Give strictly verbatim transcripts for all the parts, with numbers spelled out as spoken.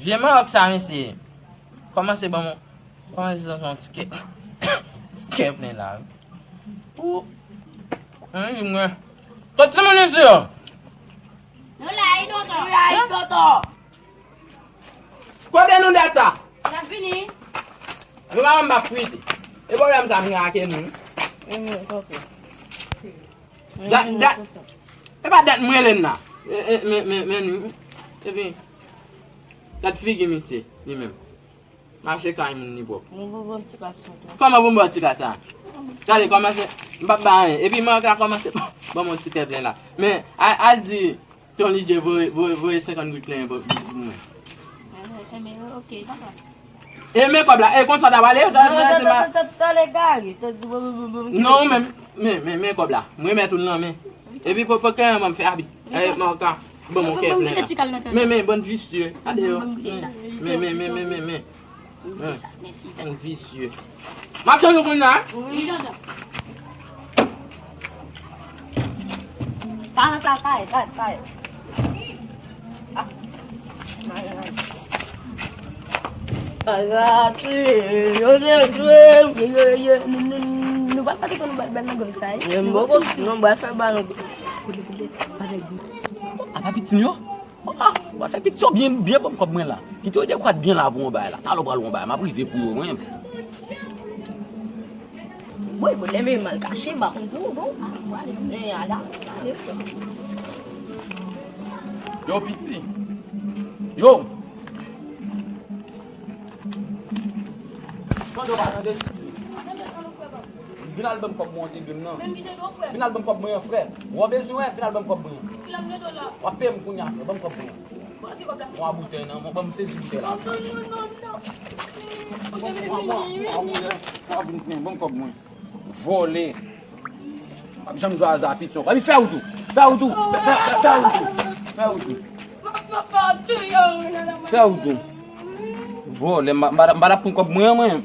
Vye Mawòk sa, mesye. Kòmanse ban mwen, kòmanse ban mwen ti kè, ti kè plen la. Ou, mwen, mwen. Tout timoun isi yo. Nou la, e tonton. Nou la, e tonton. Kote nou dat sa? N ap vini. Nou pa menm pa frite. E pwoblèm sa vin ak nou. Dat, dat, e pa dat m rele n la. E, e, men, men, men, epi, gad figi misye, li menm. Mache kay moun li pwòp. Mwen pou bon ti kas sa tou. Kòman pou m ba w ti kas sa? Gade, kòmanse, m p ap ba anyen. Epi mwen ka kòmanse, ban mwen ti kè plen la. Men, al, al di, Ton Lidye voye, voye, voye senkant goud plen pou, pou mwen. Enben, enben, ok, papa. E men kòb la, e konsa w ta pale, w ta, w ta, w ta, tale gari, w ta di, bon, bon, bon, bon. Non, men, men, men, men kòb la. Mwen remèt ou l nan men. Epi pou, pou kè an ban m fè abit. E, mwen ka, ban mwen kè plen la. Men, men, bann visye. Gade yo. Men, men, men, men, men, men. Mwen visye. M ap tann ou kounye a. Wi, tonton. Kay, kay, kay, kay, kay. Ah. Kay, kay, yo, yo, yo, yo, yo, nou, nou, nou pral pati pou nou bat bal nan gang sa, wi. Mwen poko, non, m pral fè bal. Koule, koule, pa de gou. Apa pitit yo? Ah, w a fè piti w byen, byen ban m kòb mwen la. Kite w dekwat byen la pou yon bagay la. Talè w pral yon bagay, m ap rive pou yo, mwen. Woy, bon, lè men mal kache, m pa konn pou ou, bon. Men, ala, ale, frè. Yo, piti. Yo. Tande w pa tande, piti. Vin al ban m kòb mwen, w te dwe m nan. Vin al ban m kòb mwen an, frè. W a bezwen, wè, vin al ban m kòb mwen an. W ap peye m kounye a, frè, ban m kòb mwen an. Mwen a boutèy nan, mwen ban m sezi boutèy la. Mwen a boutèy, mwen a boutèy. Ban m kòb mwen. Vòlè. P ap janm jwe aza, pitit. Epi fè wout ou. Fè wout ou. Fè, fè, fè wout ou. Fè wout ou. Fè wout ou. Vòlè, m pa, m pa, m pa t ap pran kòb mwen an, mwen.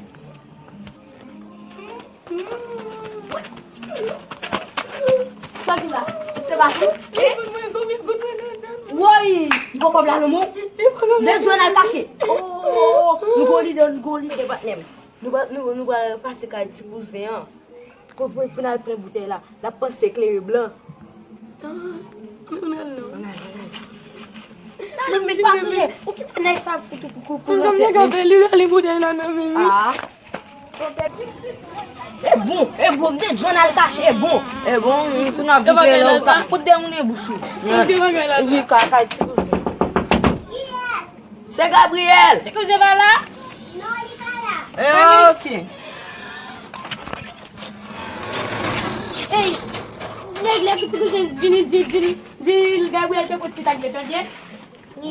Sa ki la? Se pa tou? Woy! Li pran kòb la, non, mwen? Nèg zòn al kache. Oh! Nou gon lide, nou gon lide, patnè m. Nou pral, nou, nou pral pase kay ti kouzen an. Pou, pou, pou n al pran boutèy la. L ap panse klere blan. Ah, ann al non. Ann al, ann al. Ann al, men pa kriye. Okipe nèg sa fout ou kou kou. Menm jan nèg ap fè li rale boutèy la nan men li. Ah. E bon, e bon, m te di w ann al kache, e bon. E bon, wi, pou n ap vin fè la, ou ka fout de moun e bouch ou. Wi, kaka ti kouzen. Se Gabriel. Ti kouzen pa la? Non, li pa la. Eh, ok. Ey, lè, lè ti kouzen vini, di, di, di Gabriel te pot ti tag li, tande? Wi.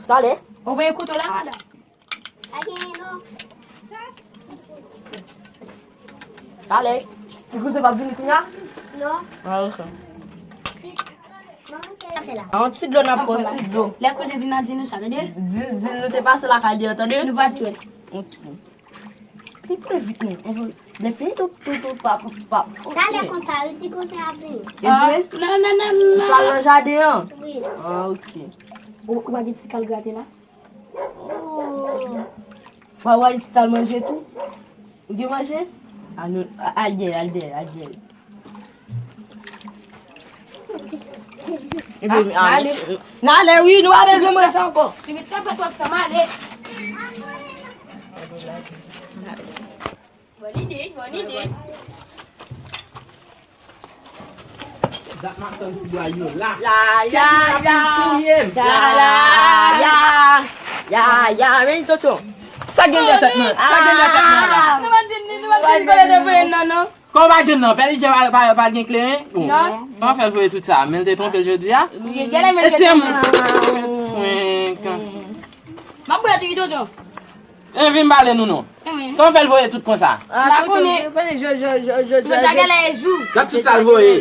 Talè. Ou voye kouto la, madanm? Pa genyen, non. Talè. Ti kouzen p ap vini kounye a? Non. Ah, ok. Manman, se la fè la. Yon ti dlo, n ap pran ti dlo. Lè kouzen vin nan, di nou sa, tande? Di, di nou te pase lakay li an, tande? Nou pa t jwenn. Ok. Li previt, non. Lè fini, tou, tou, tou, pa, pa. Talè konsa, wi, ti kouzen ap vini. E vre? Ah, non, non, non, non. Sa nan jaden an? Wi. Ah, ok. Ou, ou pa gen ti kal grate la? Oh. Fò w al manje tou. Ou gen manje? A, nou, a, al dèyè, al dèyè, al dèyè. Epi, ah, ale. N ale, wi, nou pa bezwen manje ankò. Ti mit twòp, twòp, twòp, ale. Bòn ide, bòn ide. Dat m ap tann ti bwa yo la. La, la, la, la, la, la, la, la, men tonton. Sa gen nan tèt mwen? Sa gen nan tèt mwen la? Nou pa t di, nou pa t di kole de voye nan, non. Kòman w pa jwenn nan? Pè Lidye pa, pa, pa gen kleren? Oh. Non. Kòman fè l voye tout sa? Men l te twonpe l jodi a? Li genlè men l te twonpe. Frenk. M ap bwè tou, tonton. E vin pale nou non. Kòman fè l voye tout konsa? Ah, tonton, ou konnen jodi a genlè e jou. Gad tout sa l voye.